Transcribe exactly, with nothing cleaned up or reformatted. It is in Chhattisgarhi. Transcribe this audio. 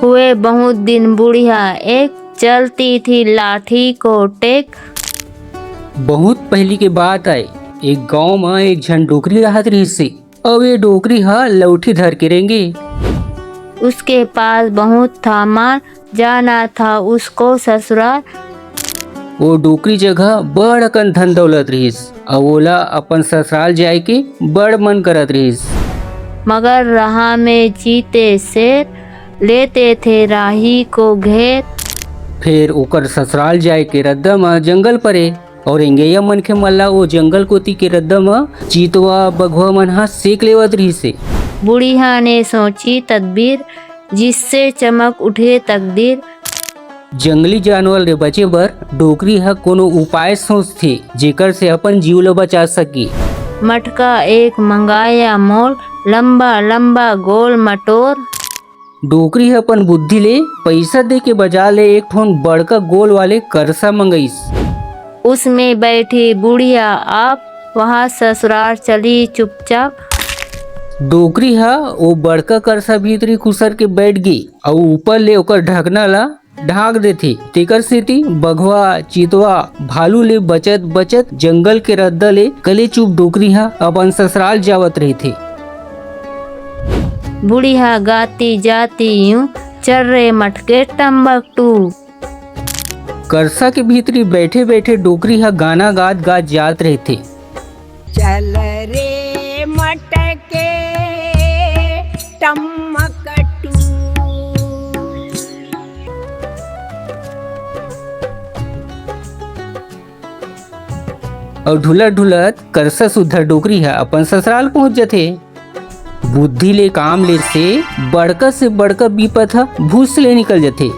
हुए बहुत दिन बुढ़िया एक, चलती थी लाठी को टेक। बहुत पहिली के बात आय, एक गांव म एक झन डोकरी रहत रहिस हे। अउ ये डोकरी ह लौठी धर के रेंगे। उसके पास बहुत था माल, जाना था उसको ससुराल। वो डोकरी जगह बड़ अकन धन दौलत रहिस, अउ ओला अपन ससुराल जाए के बड़ मन करत रहिस। मगर रहा में चीते शेर, लेते थे राही को घेर। फेर ओकर ससुराल जाए के रद्दा म जंगल परे, अउ एंगेया मनखे मन ला ओ जंगल कोती के रद्दा म चितवा बघवा मन ह सेक लेवत रहिस हे। बुढ़िया ने सोची तदबीर, जिससे चमक उठे तकदीर। जंगली जानवर ले बचे बर डोकरी ह कोनो उपाय सोचथे, जेकर से अपन जीव ल बचा सके। मटका एक मंगाया मोल, लंबा लंबा गोल मटोर। डोकरी ह अपन बुद्धि ले पइसा दे के बजार ले एक ठोन बड़का गोल वाले करसा मंगइस। उसमें बैठी बुढ़िया आप, वहाँ ससुराल चली चुपचाप। डोकरी ह ओ बड़का करसा भीतरी खुसर के बैठ गे अउ ऊपर ले ओकर ढकना ला ढांक देथे। तेकर सेती बघवा, चितवा, भालू ले बचत बचत जंगल के रद्दा ले कलेचुप डोकरी ह अपन ससुराल जावत रहिथे। बुढ़िया गाती जाती यूं, चल रे मटके टम्बकटू। करसा के भीतरी बैठे बैठे डोकरी ह गाना गात गात जात रहिथे। चल रे मटके टम्बकटू। अउ ढुलत ढुलत करसा सुद्धर डोकरी ह अपन ससुराल पहुंच जथे। बुद्धि ले काम ले से बड़का से बड़का बिपत ह भुस ले निकल जथे।